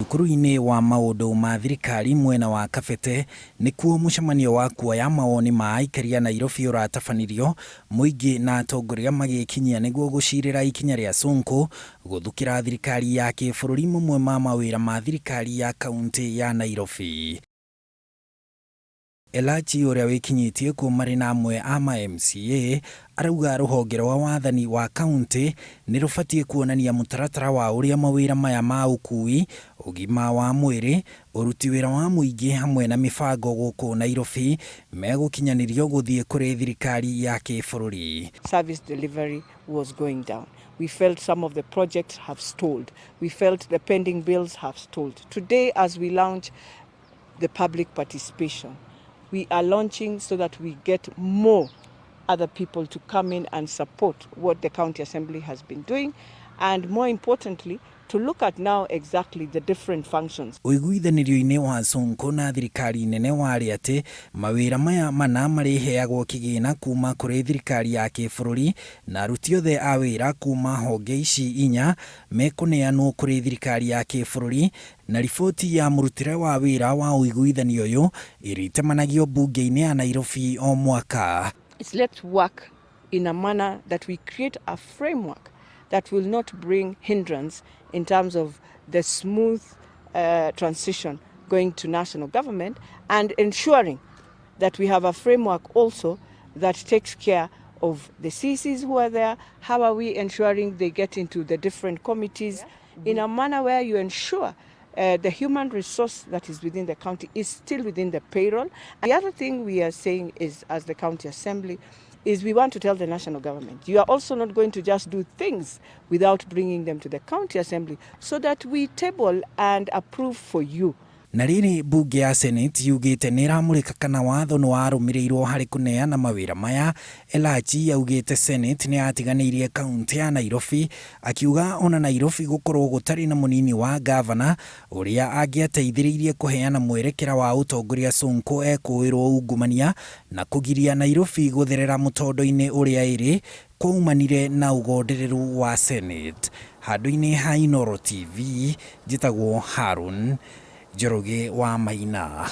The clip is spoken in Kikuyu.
Cukuru-inĩ wa maũndũ ma thirikari mwena wa Kabete nĩkuo mũcemanio wa kuoya mawoni ma aikari a Nairobi ũratabanirio, mũingĩ na atongoria magĩkinyia nĩguo gũcirĩra ikinya rĩa Sonko gũthukĩra thirikari ya kĩbũrũri mamwe ma mawĩra ma thirikari ya kauntĩ ya Nairobi. Elachi ũrĩa wĩkinyĩtie kuo marĩ na amwe a ma MCA arauga rũhonge rwa wathani wa kauntĩ nĩ rũbatiĩ kuonania mũtaratara wa ũrĩa mawĩra maya ma ũkui, ũgima wa mwĩrĩ, ũruti wĩra wa mũingĩ hamwe na mĩbango gũkũ Nairobi megũkinyanĩrio gũthiĩ kũrĩ thirikari ya kĩbũrũri. Service delivery was going down. We felt some of the projects have stalled. We felt the pending bills have stalled. Today, as we launch the public participation, we are launching so that we get more other people to come in and support what the County Assembly has been doing, and more importantly, to look at now exactly the different functions. Ũiguithanĩrio-inĩ wa Sonko na thirikari nene warĩ atĩ mawĩra maya mana marĩheagwo kĩgĩna kuma kũrĩ thirikari ya kĩbũrũri na aruti othe a wĩra kuma honge ici inya mekũneanwo kũrĩ thirikari ya kĩbũrũri na riboti ya mũrutĩre wa wĩra wa ũiguithanio ũyũ ĩrĩtemanagio mbunge-inĩ ya Nairobi o mwaka. It's let's work in a manner that we create a framework that will not bring hindrance in terms of the smooth transition going to national government, and ensuring that we have a framework also that takes care of the CCs who are there. How are we ensuring they get into the different committees in a manner where you ensure the human resource that is within the county is still within the payroll? The other thing we are saying is, as the county assembly, is we want to tell the national government, you are also not going to just do things without bringing them to the county assembly so that we table and approve for you. Na rĩrĩ, mbunge ya Senate yugĩte nĩ ĩramũrĩka kana watho nĩ warũmĩrĩirwo harĩ kũneana mawĩra maya. Elachi yaugĩte Senate nĩ yatiganĩirie kaunti ya Nairobi, akiuga ona Nairobi gũkorwo gũtarĩ na mũnini wa ngavana ũrĩa angĩateithĩrĩirie kũheana mwerekera wa ũtongoria Sonko ekũĩrwo ungumania na kũgiria Nairobi gũtherera mũtondo-inĩ ũrĩa ĩrĩ kwaumanire na ũgondereru wa Senate. Handũ-inĩ ha Inooro TV, njĩtagwo Harun Njoroge wa Maina.